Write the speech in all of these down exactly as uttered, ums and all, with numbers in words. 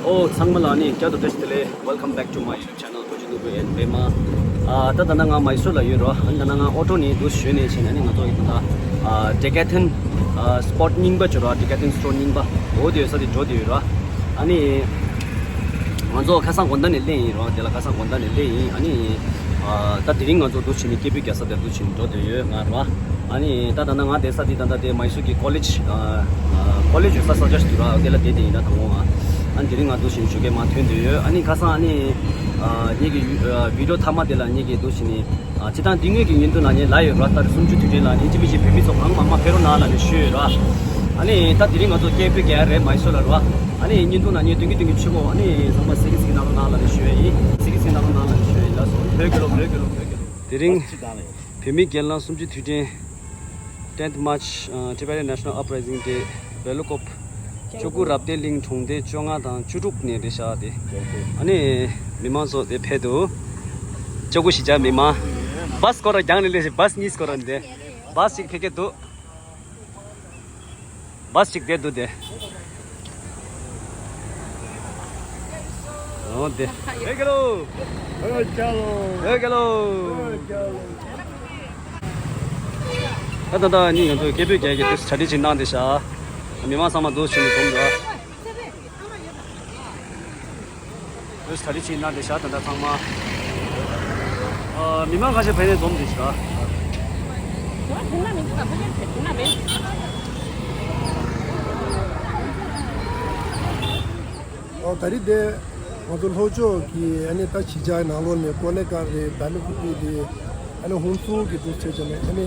ཨོ་ཚང་མ་ལ་ནི་བསྐྱར་དུ་བཀྲ་ཤིས་བདེ་ལེགས། Welcome back to my YouTube channel Kochi Nubu and Pema. ཨ་ད་ད་ལྟ་ང་མའི་སོར་ལ་ཡོད་རོ། ཨ་ད་ལྟ་ང་ཨོ་ཊོ་ནས་འདུག་ཞོན་ནས་ཕྱིན་ནས་ནི་ང་ཚོ་གི་ད་ལྟ་ཨ་Decathlon ཨ་སྤོཊ་རྙིང་པ་ཅིག་རོ། Decathlon སི་ཊོར་རྙིང་པ་འོ་དེ་ཡོད་ས་དེ་འགྲོ་དེ་ཡོད་རོ། ཨ་ནི་ང་ཚོ་ཁ་སང་དགོང་དག་ནས་སླེབས་ཡིན་རོ། དེ་ལ་ཁ་སང་དགོང་དག་ནས་སླེབས་ཡིན། ཨ་ནི་ཨ་ད་དེ་རིང་ང་ཚོ་འདུག་ཕྱིན་ནས་སྐད་འབོད་རྒྱག་ས་དེ་འདུག་ཕྱིན་འགྲོ་དེ་ཡོད་ང་རོ། ཨ་ནི་ད་ད་ལྟ་ང་བསྡད་ས་དེ་ད་ལྟ་དེ་མའི་སོར་གི་ཀོ་ལེཇ་ཨ་ཀོ་ལེཇ་ཡོད་ས་ས་ཆ་ཞིག་འདུག་ར། དེ་ལ་བསྡད་དེ་ཡིན་ན་དང་པོ་ང་ཨ་ནི་དེ་རིང་ང་འདུག་ཕྱིན་ཞོགས་ཀས་མར་ཐོན་དེ་ཡོད། ཨ་ནི་ཁ་སང་ཨ་ནི་ཨ་ངེད་ཀྱི་ཡུ་ཨ་བི་ཌི་ཡོ་མཐའ་མ་དེ་ལ་ངེད་ཀྱི་འདུག་ཕྱིན་ནས་ཨ་སྤྱིར་བཏང་འདི་སྔོན་གྱི་བརྙན་ཐུང་ནང་ངས་ལབ་ཡོད་ར། ད་རེས་གསུམ་བཅུ་དུས་དྲན་ལ་ནི་ཅི་མི་ཅི་བོད་མི་ཚོ་གང་མང་མང་ཕེབས་རོགས་གནང་ལབ་ནས་ཞུས་ཡོད་ར། ཨ་ནི་ད་དེ་རིང་ང་ཚོ་སྐད་འབོད་རྒྱག་ཡ་རེད་མའི་སོར་ལ་ར། ཨ་ནི་བརྙན་ཐུང་ནང་ངས་སྟོན་གྱི་སྟོན་གྱི་ཕྱི་མོ་ཨ་ནི་ཚང་མ་གཟིགས་གཟིགས་གནང་རོགས་གནང་ལབ་ནས་ཞུ་ཡ་ཡིན། གཟིགས་གཟིགས་གནང་རོགས་གནང་ལབ་ནས་ཞུ་ཡ་ཡིན། ལགས་སོ། བོད་རྒྱལ་ལོ། བོད་རྒྱལ་ལོ། བོད་རྒྱལ་ལོ། དེ་རིང་བོད་མི་སྒེར་ལངས་གསུམ་བཅུ་དུས་དྲན། Tenth March, uh, Tibetan National Uprising Day སྦེལ་ཀོབ། ལྕགས་སྐུད་རབ་སྡེ་གླིང་གྲོང་སྡེ་བཅོ་ལྔ་དང་བཅུ་དྲུག་ནས་རེད་ཤག་དེ། ཨ་ནི་མི་མང་ཚོ་དེ་ཕེབས་འདུག་ལྕགས་སྐུད་གཞིས་ཆགས་མི་མང་། བཱས་སྐོར་ར་རྒྱང་ནས་སླེབས་ཤིང་། བཱས་གཉིས་སྐོར་ར་འདི། བཱས་གཅིག་ཕེབས་ཀྱི་འདུག་བཱས་གཅིག་བསྡད་འདུག་དེ། འོ་དེ། བོད་རྒྱལ་ལོ། བོད་རྒྱལ་ལོ། བོད་རྒྱལ་ལོ། ད་ད་ད་ནི་ང་ཚོས་སྐད་འབོད་རྒྱག་གི་དུས་གྲ་སྒྲིག་ཅིག་གནང་བསྡད་ཤག་མི་མང་ཚང་མ་འདུག་ཕྱིན་ནས་འཛོམས་འདུག་དུས་གྲ་སྒྲིག་ཅིག་གནང་བསྡད་ཤག་ད་ད་ཚང་མ། ཨ་མི་མང་ཁ་ཤས་ཕ་ནས་འཛོམས་བསྡད་ཤག་ཨོ་ད་རེས་དེ་ང་ཚོ་ལྷོ་ཕྱོགས་ཀྱི་ཨ་ནི་ད་གཞིས་ཆགས་ནང་ལོགས་ནས་ཀོ་ལེ་གྷལ་རེད། སྦེལ་ཀོབ་རེད། ཨ་ནི་ཧུན་སུར་གྱི་འདུག་བྱས་བྱས་ནས་ཨ་ནི་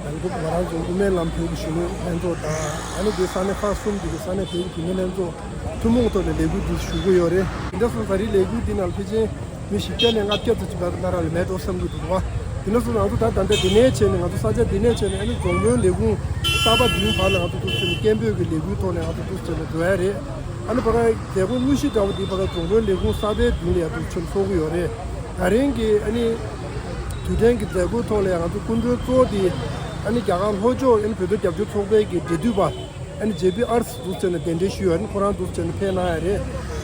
སྦེལ་ཀོབ་ང་རང་ཚོ་དབུ་མའི་ལམ་བོད་ཀྱི་གཞོན་ནུ་ལྷན་ཚོགས་དང་ཨ་ནི་དེ་ས་གནས་ཁག་གསུམ་གྱི་ས་གནས་བོད་ཀྱི་བུད་མེད་ལྷན་ཚོགས་ཐུན་མོང་ཐོག་ནས་ལས་འགུལ་འདི་ཞུ་གི་ཡོད་རེད། དེ་འདྲ་སོང་ཙང་རེས་ལས་འགུལ་འདི་ནང་ཕལ་ཆེར་མི་བཞི་བརྒྱ་ནས་ལྔ་བརྒྱ་ཙམ་ཅིག་བར་ན་ར་ལས་མེད་འགྲོ་བསམ་གྱི་འདུག་བ། དེ་འདྲ་སོང་ཙང་ང་ཚོ་ད་ད་ལྟ་འདི་ནས་བྱས་ནས་ང་ཚོ་ས་ཆ་འདི་ནས་བྱས་ནས་ཨ་ནི་རྫོང་དཔོན་ལས་ཁུངས་གསར་པ་འདིའི་བར་ལ་ང་ཚོ་འདུག་བྱས་ནས་སྐད་འབོད་ཀྱི་ལས་འགུལ་ཐོག་ནས་ང་ཚོ་འདུག་བྱས་ནས་འགྲོ་ཡ་རེད། ཨ་ནི་ཕ་ག་མཛད་སྒོ་དངོས་གཞི་འདྲ་བོ་འདི་ཕ་ག་རྫོང་དཔོན་ལས་ཁུངས་གསར་པའི་མདུན་ལ་ཡ་འདུག་བྱས་ནས་ཚོགས་ཀྱི་ཡོད་རེད། ད་རིང་གི་ཨ་ནི་དུས་དྲན་གྱི་མཛད་སྒོའི་ཐོག་ལ་ཡང་ང་ཚོ་སྐུ་མགྲོན་གཙོ་བོ་དེ་ཨ་ནི་རྒྱ་གར་ལྷོ་ཕྱོགས་ཨ་ནི་བོད་དོན་རྒྱབ་སྐྱོར་ཚོགས་པའི་གི་འབྲེལ་མཐུད་པ་ཨ་ནི་ཇེ་པི་ཨར་སི་འདུག་བྱས་ནས་གདན་འདྲེན་ཞུས་ཡོད། ཨ་ནི་ཁོ་རང་འདུག་བྱས་ནས་ཕེབས་གནང་ཡ་རེད།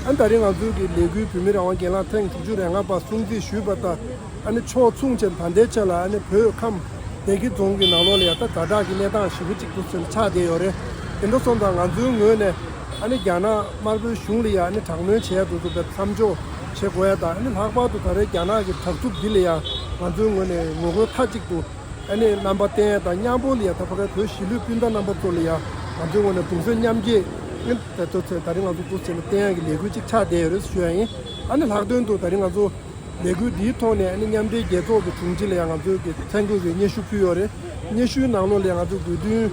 ཨ་ནི་ད་རིང་ང་ཚོའི་གི་ལས་འགུལ་བོད་མི་རང་དབང་སྒེར་ལངས་ཐེངས་དྲུག་ཅུ་རེ་ལྔ་པ་སྲུང་བརྩི་ཞུས་པ་དང་ཨ་ནི་ཕྱོགས་མཚུངས་བྱས་ནས་ད་ལྟའི་ཆ་ལ་ཨ་ནི་བོད་ཁམས་བདེ་སྐྱིད་རྫོང་གི་ནང་ལོགས་ལ་ཡ་ད་ཛ་དྲག་གི་གནས་སྟངས་ཞེ་པོ་གཅིག་འདུག་བྱས་ནས་ཆགས་བསྡད་ཡོད་རེད། དེ་འདྲ་སོང་ཙང་ང་ཚོའི་ངོས་ནས་ཨ་ནི་རྒྱ་ནག་དམར་པོའི་གཞུང་ལ་ཡ་ཨ་ནི་དྲག་གནོན་བྱས་འདུག་འདུག་པའི་མཚམས་འཇོག་བྱེད་དགོས་ཡ་དང་། ཨ་ནི་ལྷག་པར་དུ་ད་རེས་རྒྱ་ནག་གི་དྲག་རྩུབ་འདི་ལ་ཡང་ང་ཚོའི་ངོས་ནས་ངོ་རྒོལ་མཐའ་གཅིག་ཏུ་ཨ་ནི་རྣམ་པ་བསྟན་ཡ་དང་། མཉམ་པོ་ལ་ཡང་ད་ཕ་གའི་བོད་གཞིས་ལུས་སྤུན་ཟླ་རྣམ་པ་ཚོ་ལ་ཡང་ང་ཚོའི་ངོས་ནས་གདུང་སེམས་མཉམ་སྐྱེད་ཨ་ནི་དེ་ཚོ་ཚོས་ད་རེས་ང་ཚོ་འདུག་བྱས་ནས་བསྟན་ཡ་གི་ལས་འགུལ་ཅིག་ཆགས་བསྡད་ཡོད་རེད་ཞུ་ཡ་ཡིན། ཨ་ནི་ལྷག་དོན་དུ་ད་རེས་ང་ཚོ་ལས་འགུལ་འདིའི་ཐོག་ནས་ཨ་ནི་མཉམ་འབྲེལ་རྒྱལ་ཚོགས་ཀྱི་དྲུང་ཆེ་ལ་ཡང་ང་ཚོས་ཀྱི་མཚན་བཀོད་ཀྱི་སྙན་ཞུ་ཕུལ་ཡོད་རེད། སྙན་ཞུའི་ནང་ལོགས་ལ་ཡང་ང་ཚོ་དགོས་འདུན་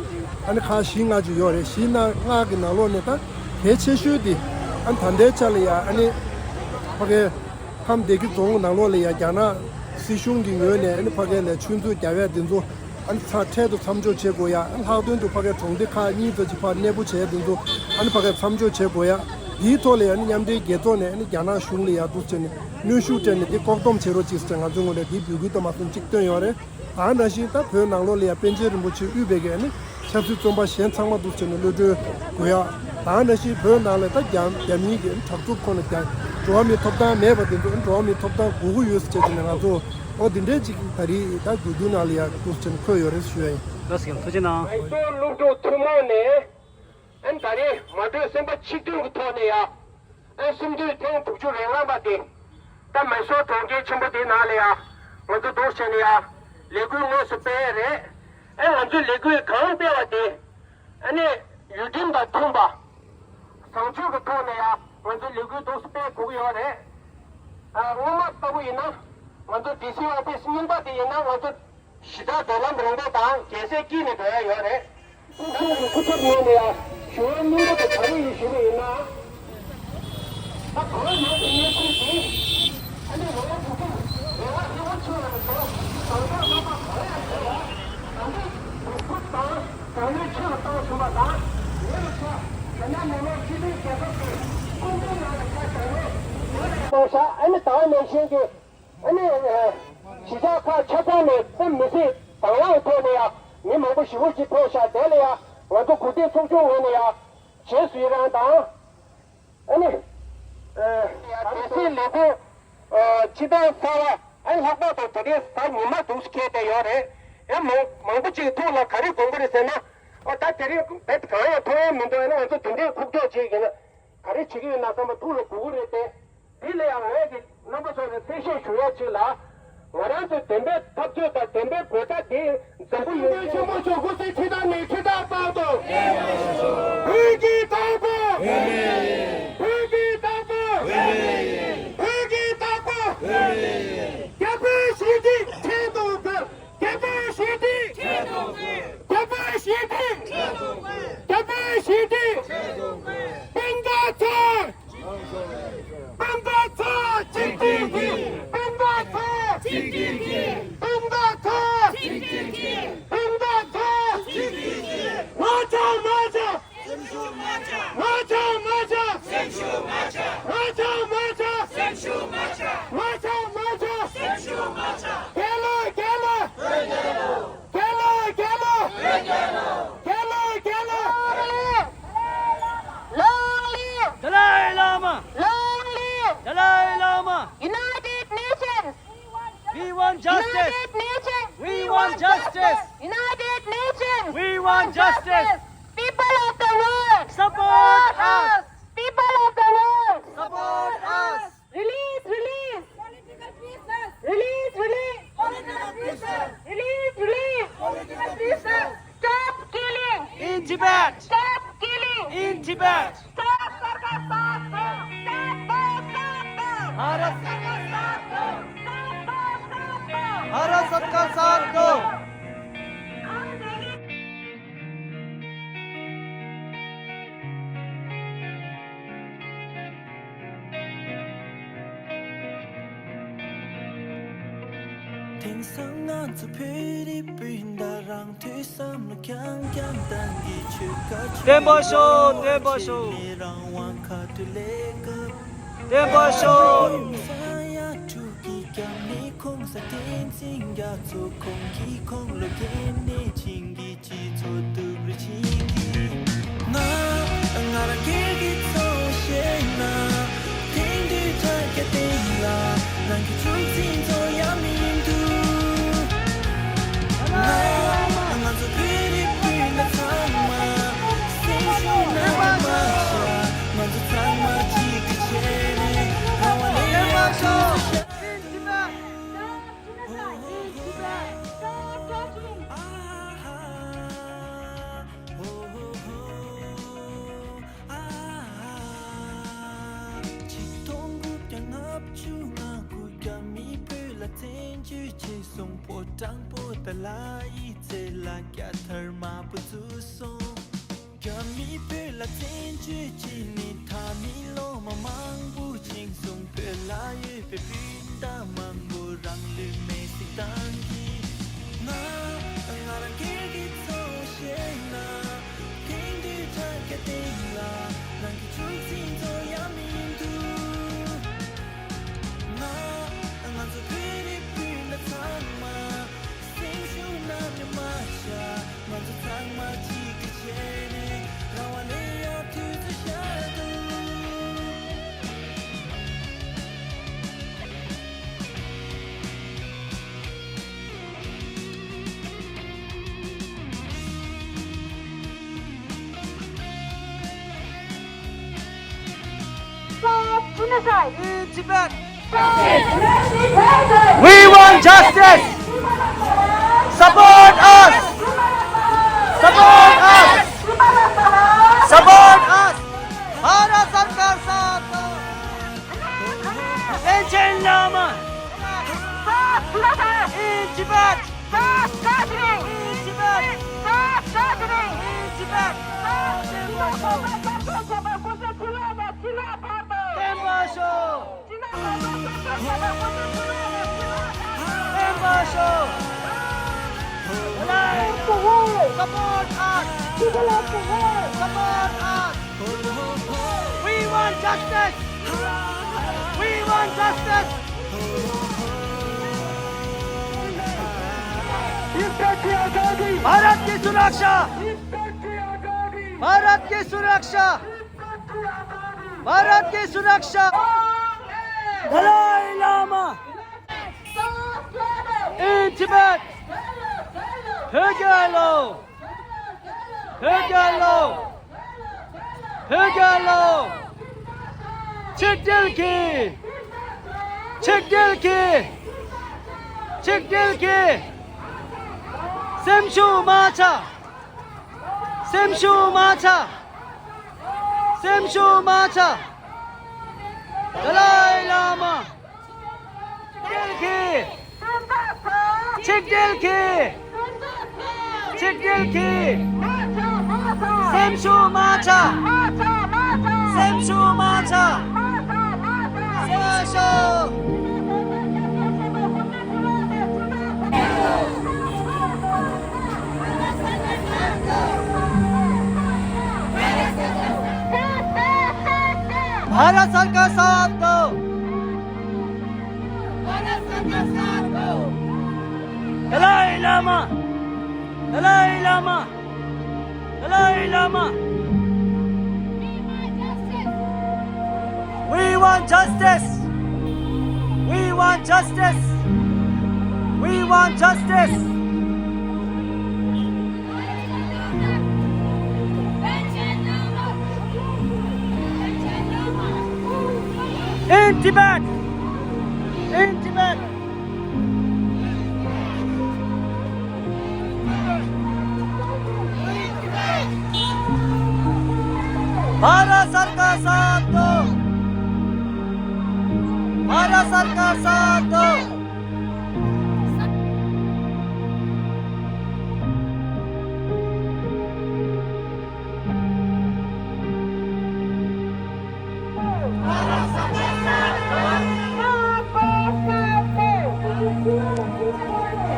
ཨ་ནི་ཁག་བཞི་ལྔ་ཅིག་ཡོད་རེད། བཞི་ལྔ་ལྔ་གི་ནང་ལོགས་ནས་ད་གལ་ཆེ་ཤོས་དེ་ཨ་ནི་ད་ལྟའི་ཆ་ལ་ཡང་ཨ་ནི་ཕ་གའི་ཁམས་བདེ་སྐྱིད་རྫོང་གི་ནང་ལོགས་ལ་ཡང་རྒྱ་ནག་སྲིད་གཞུང་གི་ངོས་ནས་ཨ་ནི་ཕ་གའི་ལ་ཆུ་མཛོད་རྒྱག་ཡ་དེ་ཚོ་ཨ་ནི་ཚ་འཕྲལ་དུ་མཚམས་འཇོག་བྱེད་དགོས་ཡ། ཨ་ནི་ལྷག་དོན་དུ་ཕ་གའི་གྲོང་སྡེ་ཁག་གཉིས་ཙམ་ཅིག་ཕར་གནས་སྤོ་བྱས་དེ་ཚོ་ཨ་ནི་ཕ་གའི་མཚམས་འཇོག་བྱེད་དགོས་ཡ། དེའི་ཐོག་ལ་ཡ་ཨ་ནི་མཉམ་འབྲེལ་རྒྱལ་ཚོགས་ནས་ཨ་ནི་རྒྱ་ནག་གཞུང་ལ་ཡ་འདུག་བྱས་ནས་གནོན་ཤུགས་སྤྲད་ནས་དེ་ལྐོག་སྡོམ་བྱེད་རོགས་གྱིས་ཟེར་ང་ཚོའི་ངོས་ནས་དེའི་འབོད་སྐུལ་དུ་མ་སོང་གཅིག་བཏོན་ཡོད་རེད། ད་ག་ནང་བཞིན་ད་བོད་ནང་ལོགས་ལ་ཡ་པཎ་ཆེན་རིན་པོ་ཆེ་དབུས་པའི་གི་ཨ་ནི་ཆབ་སྲིད་བཙོན་པ་གཞན་ཚང་མ་འདུག་བྱས་ནས་གློད་གྲོལ་དགོས་ཡ། ད་ག་ནང་བཞིན་བོད་ནང་ལ་ད་རྒྱ་རྒྱ་མིའི་གི་ཨ་ནི་དྲག་རྩུབ་ཁོ་ན་རྒྱ་འགྲོ་བ་མིའི་ཐོབ་ཐང་མེད་པ་དེ་ཚོ་ཨ་ནི་འགྲོ་བ་མིའི་ཐོབ་ཐང་དགོས་ཀྱི་ཡོད་ཟེར་བྱས་བྱས་ནས་ང་ཚོ་ཨོ་དེ་འདྲའི་ཅིག་ད་རེས་ད་དགོས་འདུན་ནང་ལ་ཡ་འདུག་བྱས་ནས་འཁོད་ཡོད་རེད་ཞུ་ཡ་ཡིན། ལགས་སོ། ཐུགས་རྗེ་གནང་། མེ་ཏོག་སློབ་ཕྲུག་ཐུན་མོང་ནས། ཨན་ད་རེས་མ་གྲོས་སེམས་པ་གཅིག་མཐུན་གྱི་ཐོག་ནས་ཡ། ཨན་གསུམ་བཅུའི་ཐེངས་དྲུག་ཅུ་རེ་ལྔ་པ་དེ། ད་མེ་སོར་གྲོང་ཁྱེར་ཆེན་པོ་དེའི་ནང་ལ་ཡ། ང་ཚོ་འདུག་བྱས་ནས་ཡ། ལས་འགུལ་དངོས་སུ་སྤེལ་ཡ་རེད། ཨན་ང་ཚོའི་ལས་འགུལ་གང་སྤེལ་བ་དེ། ཨ་ནི་ཡུལ་ཁྲིམས་དང་མཐུན་པ། བཟང་སྤྱོད་ཀྱི་ཐོག་ནས་ཡ། ང་ཚོའི་ལས་འགུལ་འདུག་སྤེལ་དགོས་ཀྱི་ཡོད་རེད། ཨ་སྔོན་མ་ལྟ་བུ་ཡིན་ན། ང་ཚོ་ཌི་སི་ཨོ་ཕི་སི་རྙིང་པ་དེ་ཡིན་ན་ང་ཚོ། ཞི་དྲག་འགྲོ་ལམ་རིང་པོ་དང་རྒྱལ་སྲས་དཀྱིལ་ནས་འགྲོ་ཡ་ཡོད་རེད། ཁོང་ཚོ་ཡི་སྐུ་ཚབ་ངོས་ནས་ཡང་ཞུ་བ་སྙིང་པོ་དེ་ག་རེ་ཡིན་ཞུ་གི་ཡིན་ན། ད་གོ་བ་ཡོད་པའི་གནས་ཚུལ་དེ། ཨ་ནི་རོགས་ཚོ་ཚོ་རེ་བ་ཧྲིལ་པོ་ཆེ་བ་རེད་དོ། གང་ལྟར་རྣམ་པ་ག་རེ་ཡང་ཆེ་བ། ད་ལྟའི་སྒྲུབ་ཕུག་དང་དྲང་ནུས་ཆེ་རུ་བཏང་ཟིན་པ་དང་། ཉེ་བའི་ཆར་རྒྱ་ནག་མི་དམངས་སྤྱི་མཐུན་རྒྱལ་ཁབ་ཀྱི་སྐུ་མགྲོན་ནང་ལ་ཁ་བྱང་ནས་ཉེ་བའི་གཏོང་བྱ་ཨ་ནི་ད་ག་ནང་བཞིན་གྱི། ཨ་ནི། གཞིས་ཆགས་ཁག་ཆ་ཚང་ནས་དཔེ་མི་སྲིད་དང་བླངས་ཐོག་ནས་ཡང་མི་མང་པོ་ཞེ་པོ་ཅིག་ཕེབས་ཤག་དེ་ལ་ཡང་ང་ཚོ་གུས་བརྩི་ཚོགས་ཆུང་ངོས་ནས་ཡང་རྗེས་སུ་ཡི་རང་དང་། ཨ་ནི། ལོ་གོ་ཕྱི་ཟླ་གསར་པ་ཨ་ལྷག་པར་དུ་དེ་རིང་གཟའ་ཉི་མ་འདུག་སེ་འཁེལ་བསྡད་ཡོད་རེད། ཡང་མང་མང་པོ་ཅིག་ཐུགས་ལ་ག་རེ་དགོངས་ཀྱི་རེད་ཟེར་ན། ཨོ་ད་དེ་རིང་བེད་གང་ཡང་མཐོང་ཡ་མི་འདུག་ཨ་ནི་ང་ཚོ་དེ་འདྲའི་ཁུག་ཀྱོག་ཅིག་ཡིན་ན་ག་རེ་བྱེད་ཀྱི་ཡོད་ན་བསམ་པ་ཐུགས་ལ་དགོངས་ཀྱི་རེད་དེ། དེ་ལ་ཡང་ངས་ཀྱི་རྣམ་པ་ཚོ་ལ་གསལ་བཤད་ཞུ་ཡ་ཅིག་ལ། ང་རང་ཚོའི་བདེན་པའི་འཐབ་རྩོད་དང་བདེན་པའི་གོ་ཐག་དེ་འཛོམས་པོ་ཡོད། ཆེན་མོ་ཇོ་ཁོ་སི་ཁྲི་ཐག་ནས་ཁྲི་ཐག་བར་དུ། བོད་ཀྱི་བདག་པོ། བོད་ཀྱི་བདག་པོ། བོད་ཀྱི་བདག་པོ། རྒྱལ་པོའི་ཞི་བདེ་ཁྲི་ཐོག་ཏུ། རྒྱལ་པོའི་ཞི་བདེ། རྒྱལ་པོའི་ཞི་བདེ། རྒྱལ་པོའི་ཞི་བདེ། སྤུན་ཟླ་ཚོ། སྤུན་ཟླ་ཚོ་གཅིག་སྒྲིལ་གྱིས། སྤུན་ཟླ་ཚོ་གཅིག་སྒྲིལ་གྱིས། སྤུན་ཟླ་ཚོ་གཅིག་སྒྲིལ་གྱིས། སྤུན་ཟླ་ཚོ་གཅིག་སྒྲིལ་གྱིས། མ་ཆག་མ་ཆག་སེམས་ཤུགས་མ་ཆག་མ་ཆག་མ་ཆག་སེམས་ཤུགས་མ་ཆག་མ་ཆག་མ་ཆག་སེམས་ཤུགས་མ་ཆག་མ་ཆག་མ་ཆག་སེམས་ཤུགས་མ་ཆག་རྒྱལ་ལོ། རྒྱལ་ལོ། རྒྱལ་ལོ། རྒྱལ་ལོ། རྒྱལ་ལོ། རྒྱལ་ལོ། རྒྱལ་ལོ། Long live! Dalai Lama! Long live! Dalai Lama! United Nations! We want justice! United Nations! We want justice! United Nations! We want justice! People of the world! Support us! People of the world! Support us! Release, release! Political prisoners! Release, release! Political prisoners! Release, release! Political prisoners! Stop killing! In Tibet! Stop killing! In Tibet! Stop, सरकार साथ दो! साथ दो, साथ दो! भारत सरकार साथ दो! साथ दो, साथ दो! भारत सरकार साथ दो! དེང་སང་ང་ཚོ་བོད་རིགས་སྤུན་ཟླ་རང་དུས་བསམ་བློ་རྐྱང་རྐྱང་བཏང་གི་ཆོལ་ཁ་ཆོས་བརྟན་པར་ཤོག་བརྟན་པར་ཤོག་ནས་རང་དབང་ཁ་བྲལ་ལས་ཀ་བརྟན་པར་ཤོག་ས་ཡ་དྲུག་གི་རྒྱ་མི་གོང་ས་བསྟན་འཛིན་རྒྱ་མཚོ་ཁོང་གིས་ཁོང་ལོ་རྒན་ནས་བྱིན་གྱིས་སྤྱི་ཚོགས་སྟོབས་རེ་བྱིན་གྱིས། ང་ང་རང་སྒེར་གྱི་འཚོ་བ་བཤད་ན། དེང་དུས་དྲ་རྒྱ་སྟེང་ལ་ནང་གི་འཁྲུག་འཛིང་ཚོ་ཡ་མི་འདུག་ང་ང་ཚོ་བོད་རིགས་སྤུན་ཟླ་ཚང་མ་སེམས་ཤུགས་ནམ་ཡང་མ་ཆག་ང་ཚོ་ཚང་མ་གཅིག་ཏུ་བྱས་ནས་རང་དབང་ལེན་ཡག་ཐུགས་སུ་བཞག་ཆིག་སྟོང་དགུ་བརྒྱ་ལྔ་བཅུ་ང་དགུ་རྒྱ་མིས་བོད་ལ་བཙན་བྱོལ་བྱས་སོང་། ཕོ་བྲང་པོ་ཏ་ལའི་རྩེ་ལ་རྒྱལ་དར་དམར་པོ་བཙུགས་སོང་། རྒྱ་མིས་བོད་ལ་བཙན་བྱོལ་བྱས་ནས་ད་མི་ལོ་མ་མང་པོ་ཕྱིན་སོང་། བོད་ལ་ཡོད་པའི་སྤུན་ཟླ་མང་པོ་རང་ལུས་མེར་སྲེག་བཏང་གིས། ང་ང་རང་སྒེར་གྱི་འཚོ་བ་བཤད་ན། དེང་དུས་དྲ་རྒྱ་སྟེང་ལ་ནང་གི་འཁྲུག་འཛིང་ཚོ་ཡ་མི་འདུག་ང་ང་ཚོ་བོད་རིགས་སྤུན་ཟླ་ཚང་མ་སེམས་ཤུགས་ནམ་ཡང་མ་ཆག་ང་ཚོ་ཚང་མ་གཅིག་ཏུ་བྱས་ནས་རང་དབང་ལེན་ཡག་ཐུགས་སུ་བཞག་འདུག Stop genocide! In Tibet! We want justice! Support us! Support us! Support us! Bharat सरकार साथ दो! Ancient Lama! In Tibet! Stop torturing! In Tibet! Stop torturing! In Tibet! Stop torturing! བརྟན་པར་ཤོག་བརྟན་པར་ཤོག Support us! People of the world! Support us! We want justice! We want justice! Bharat की सुरक्षा! भारत की सुरक्षा! भारत की सुरक्षा! Dalai Lama! In Tibet! བོད་རྒྱལ་ལོ། བོད་རྒྱལ་ལོ། བོད་རྒྱལ་ལོ། ཆིག་སྒྲིལ་གྱིས། ཆིག་སྒྲིལ་གྱིས། ཆིག་སྒྲིལ་གྱིས། སེམས་ཤུགས་མ་ཆག་སེམས་ཤུགས་མ་ཆག་སེམས་ཤུགས་མ་ཆག་དཱ་ལའི་བླ་མ། ཆིག་སྒྲིལ་གྱིས། ཆིག་སྒྲིལ་གྱིས། ཆིག་སྒྲིལ་གྱིས། སེམས་ཤུགས་མ་ཆག་སེམས་ཤུགས་མ་ཆག་སེམས་ཤུགས། भारत सरकार साथ दो। भारत सरकार साथ दो। दलाई लामा, दलाई लामा, दलाई Lama. We want justice. We want justice. We want justice. In Tibet! In Tibet! Bharat सरकार साथ दो। भारत सरकार साथ दो।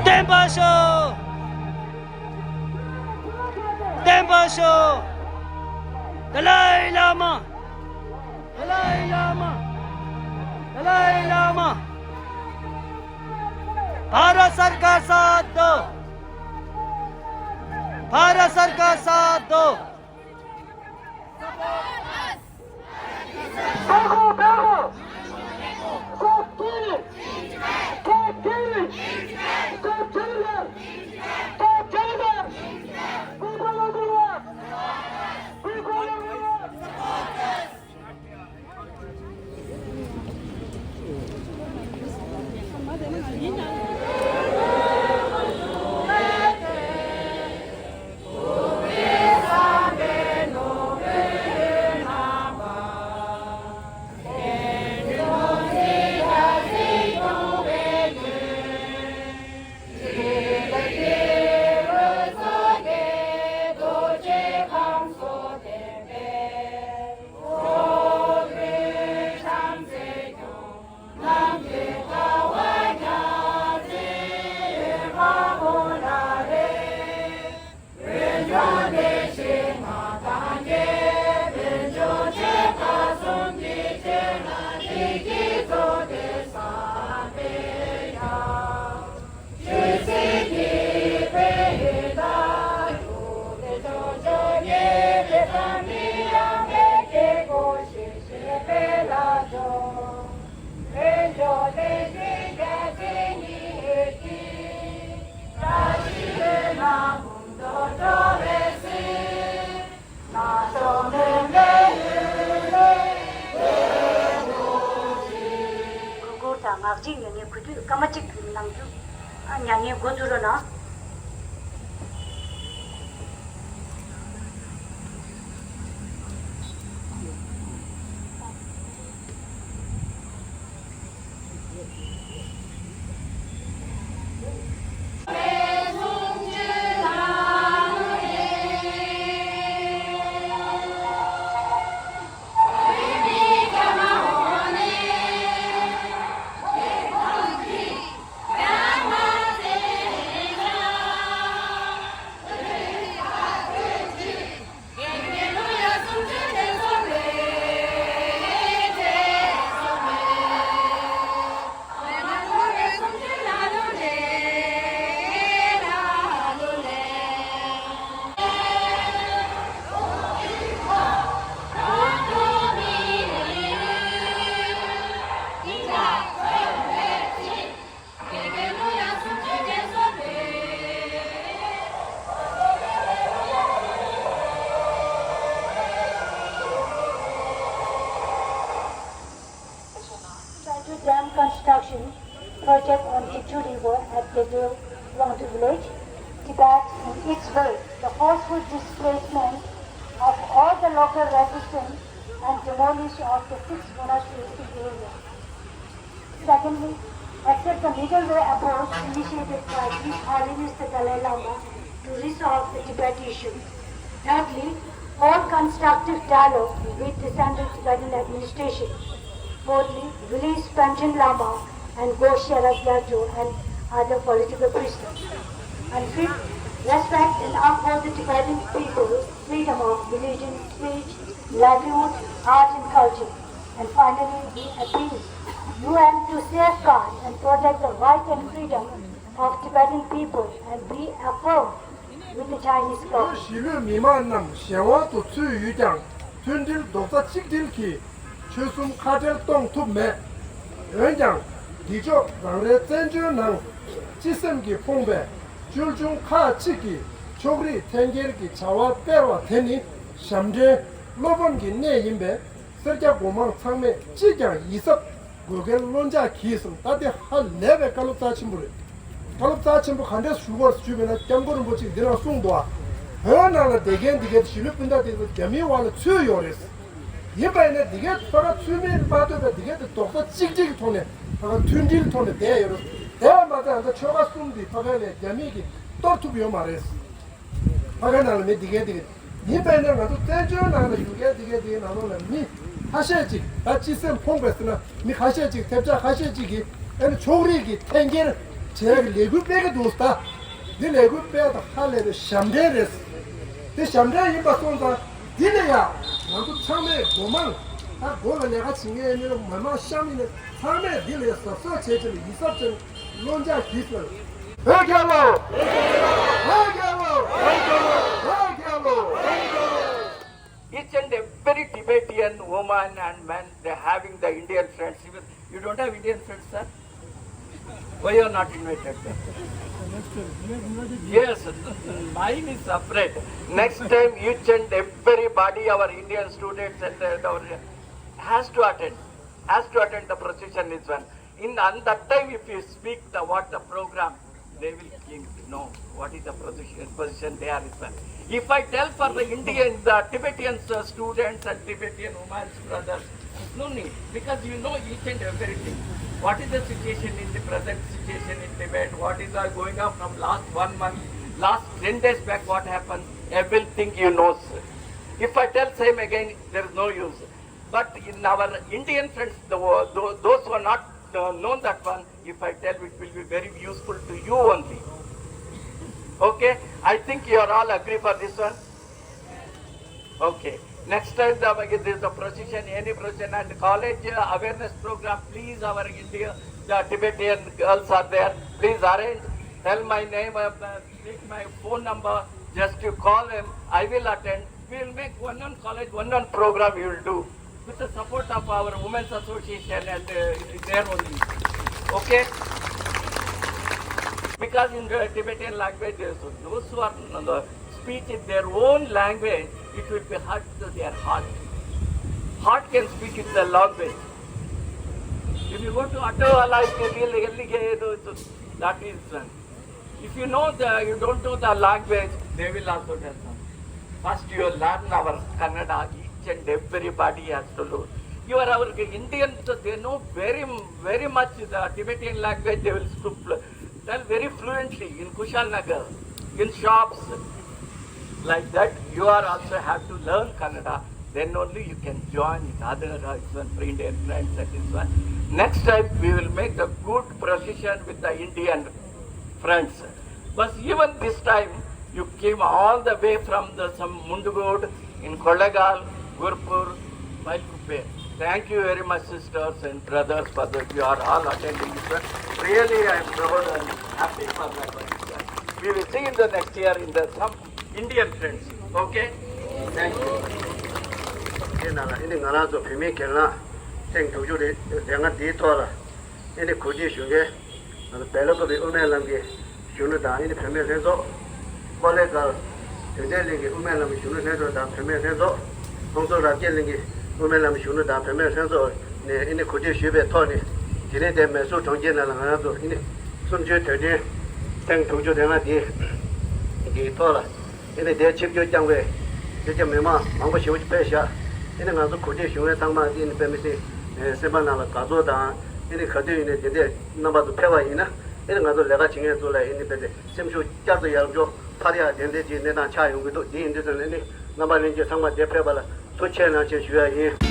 བརྟན་པར་ཤོག་བརྟན་པར་ཤོག་དཱ་ལའི་བླ་མ། དཱ་ལའི་བླ་མ། དཱ་ལའི་བླ་མ། भारत सरकार साथ दो। भारत सरकार साथ दो। གུས་བཀུར་དང་ངག་བཅད་མྱ་ངན་གུས་འདུད་སྐར་མ་གཅིག་གནང་རྒྱུ། མྱ་ངན་འགོ་འཛུགས་རོགས་གནང་། construction project on Tichu River at Degel Wangdu village, Tibet in its way, the forceful displacement of all the local residents and demolish of the six monasteries in the area. Secondly, accept the middle way approach initiated by His Holiness the Dalai Lama to resolve the Tibet issue. Thirdly, hold constructive dialogue with the Central Tibetan Administration. Fourthly, release Panchen Lama and Goshara Gyaltso and other political prisoners. And fifth, respect and uphold the Tibetan people's freedom of religion, speech, livelihood, art and culture. And finally, we appeal U N to safeguard and protect the right and freedom of Tibetan people and be affirmed with the Chinese government. གཞིས་ལུས་མི་མང་རྣམས་གཞན་དབང་དུ་ཚུད་ཡོད་ཀྱང་མཐུན་སྒྲིལ་རྡོག་རྩ་གཅིག་སྒྲིལ་གྱིས་ཆོལ་གསུམ་ཁ་བྲལ་གཏོང་ཐུབ་མེད། འོན་ཀྱང་འདི་ཕྱོགས་རང་རེའི་བཙན་བྱོལ་ནང་སྤྱི་སེམས་ཀྱིས་ཕོངས་པའི་ཅོལ་ཆུང་ཁག་ཅིག་གིས་ཕྱོགས་རིས་འཐེན་འཁྱེར་གྱི་བྱ་བ་སྤེལ་བ་དེ་ནི་ཞབས་འདྲེན་བློ་ཕམ་གྱི་གནས་ཡིན་པས། སེར་སྐྱ་སྒོ་མང་ཚང་མས་ཅིས་ཀྱང་ཡིད་གཟབ་དགོས་གལ་ལྷོད་འཇགས་གྱིས་གསུངས། ད་དེ་ཧ་ལས་པའི་བཀའ་སློབ་རྩ་ཆེན་པོ་རེད། བཀའ་སློབ་རྩ་ཆེན་པོ་ག་འདྲས་ཞུ་དགོས་ཞུས་པ་ན་སྐྱབས་མགོན་རིན་པོ་ཆེས་འདི་རང་གསུངས་འདུག་ཨ། བོད་ནང་ལ་བསྡད་མཁན་འདི་གའི་གཞིས་ལུས་སྤུན་ཟླ་དེ་ཚོ་རྒྱ་མིའི་དབང་ལ་ཚུད་ཡོད་རེད། ཡིན་པ་ཡིན་ན་འདི་གའི་ཕ་ག་ཚུད་མིན་མ་ཐོས་པའི་འདི་གའི་དེ་རྡོག་རྩ་གཅིག་སྒྲིལ་གྱི་ཐོག་ནས་ཕ་ག་མཐུན་སྒྲིལ་ཐོག་ནས་བསྡད་ཡོད་རེད། དེ་མ་ཚད་ང་ཚོ་ཆོལ་ཁ་གསུམ་འདི་ཕ་ག་ལས་རྒྱ་མི་གིས་གཏོར་ཐུབ་ཡོད་མ་རེད། ཕ་ག་ནང་ལ་མི་འདི་གའི་འདི་གའི། ཡིན་པས་ན་ང་ཚོ་བཙན་བྱོལ་ནང་ལ་ཡོད་མཁན་འདི་གའི་འདི་གའི་ནང་ལོགས་ལ་མི་ཁ་ཤས་ཅིག་ད་སྤྱི་སེམས་ཕོངས་པས་ཟེར་ན་མི་ཁ་ཤས་ཅིག་ཐེབས་ཆག་ཁ་ཤས་ཅིག་གིས་ཨ་ནི་ཕྱོགས་རིས་ཀྱི་འཐེན་འཁྱེར་བྱེད་ཡག་གི་ལས་འགུལ་སྤེལ་གི་འདུག་ད་འདི་ལས་འགུལ་སྤེལ་དང་ཧ་ལས་པའི་ཞབས་འདྲེན་རེད། དེ་ཞབས་འདྲེན་ཡིན་པ་སོང་ཙང་འདི་ལ་ཡང་ང་ཚོ་ཚང་མས་སྒོ་མང་ད་སྒོ་ལ་ལས་ཀ་བྱེད་མཁན་ཡིན་ན་མི་མང་གཤམ་ཡིན་ན་ཚང་མས་འདི་ལ་གཟབ་གཟབ་བྱས་བྱས་ལ་ཡིད་གཟབ་བྱས་ལ། བློ་འཇགས་ཀྱིས་ཟེར། བོད་རྒྱལ་ལོ། བོད་རྒྱལ་ལོ། བོད་རྒྱལ་ལོ། བོད་རྒྱལ་ལོ། Each and every Tibetan woman and man, they having the Indian friends. Even you don't have Indian friends, sir? Why you are not invited? Yes, mine is separate. Next time, each and everybody, our Indian students and uh, our has to attend, has to attend the procession is one. In on that time, if you speak the what the program, they will think, no, what is the position, position they are referring. If I tell for the Indian, the Tibetans uh, students and Tibetan women's brothers, no need, because you know each and everything. What is the situation in the present situation in Tibet? What is uh, going on from last one month, last ten days back? What happened? Everything you know, sir. If I tell same again, there is no use. But in our Indian friends, the, tho- those who are not uh, known that one, if I tell, it will be very useful to you only. Okay, I think you are all agree for this one. Okay, next time the, if there is a procession, any procession and college uh, awareness program, please, our India, the Tibetan girls are there. Please arrange. Tell my name, uh, take my phone number. Just you call them. I will attend. We will make one on college, one on program. You will do with the support of our Women's Association and uh, there only. Okay? Because in the Tibetan language, uh, those who are uh, speak in their own language, it will be hurt to their heart. Heart can speak in the language. If you go to Ato Alai, that is uh, if you know the, you don't know the language, they will also tell them. First, you learn our Kannada. Each and everybody has to learn. You are our Indians. They know very, very much the Tibetan language. They will tell very fluently in Kushalnagar, in shops. Like that, you are also have to learn Kannada. Then only you can join it. Otherwise, one friend and friends and this one. Next time, we will make a good procession with the Indian friends. But even this time, you came all the way from the some Mundugod in Kozhikode, Gurpur, Mailkuppe. Thank you very much, sisters and brothers, for that. You are all attending this one. Really, I am proud and happy for that one. We will see in the next year in the some Indian friends. Okay? Thank you. དེ་ནང་ལ་ཨ་ནི་ང་རང་ཚོ་བོད་མི་སྒེར་ལངས་ཐེངས་དྲུག་ཅུ་རེ་ལྔ་འདིའི་ཐོག་ལ་ཨ་ནི་གོ་སྒྲིག་ཞུ་མཁན་ང་ཚོ་སྦེལ་ཀོབ་པའི་དབུ་མའི་ལམ་གྱི་གཞོན་ནུ་དང་ཨ་ནི་བུད་མེད་ལྷན་ཚོགས། ཀོ་ལེ་གལ་དོན་ལྡན་གླིང་གི་དབུ་མའི་ལམ་གྱི་གཞོན་ནུ་ལྷན་ཚོགས་དང་བུད་མེད་ལྷན་ཚོགས། ཁོང་ཚོ་རབ་རྒྱས་གླིང་གི་དབུ་མའི་ལམ་གྱི་གཞོན་ནུ་དང་བུད་མེད་ལྷན་ཚོགས་ནས་ཨ་ནི་གོ་སྒྲིག་ཞུས་པའི་ཐོག་ནས་ དེ་ནས་དེ་མེ་སོར་གྲོང་ཁྱེར་ནང་ལ་ང་རང་ཚོ་ཨེ་ནི་གསུམ་བཅུའི་དུས་དྲན་ཐེངས་དྲུག་ཅུ་རེ་ལྔ་འདི་གི་ཐོག་ལ་ཨེ་ནི་དེ་ཆིབས་བསྒྱུར་བསྐྱངས་པའི་སེར་སྐྱ་མི་མང་མང་པོ་ཞེ་པོ་ཅིག་ཕེབས་ཤག་ཨེ་ནི་ང་ཚོ་གོ་སྒྲིག་ཞུ་མཁན་ཚང་མ་ཨེ་ནི་དཔེ་མི་སྲིད་སེམས་པ་ནང་ལ་དགའ་ཚོར་དང་ཨེ་ནི་ག་དུས་ཡིན་ནའི་དེ་འདྲས་རྣམ་པ་ཚོ་ཕེབས་པ་ཡིན་ན་ཨེ་ནི་ང་ཚོ་ལས་ཀ་བྱེད་མཁན་ཚོ་ལ་ཨེ་ནི་དཔེ་དེ་སེམས་ཤུགས་བསྐྱར་དུ་ཡར་འཇོག་འཕར་ཡག་དེ་འདྲས་ཀྱི་གནས་སྟངས་ཆགས་ཡོང་གི་འདུག་དེ་ཡིན་དུས་ཙམ་ལ་ཨེ་ནི་རྣམ་པ་ལྷན་རྒྱས་ཚང་མ་དེ་ཕེབས་པ་ལ་ཐུགས་རྗེ་གནང་ཞེས་ཞུ་ཡ་ཡིན།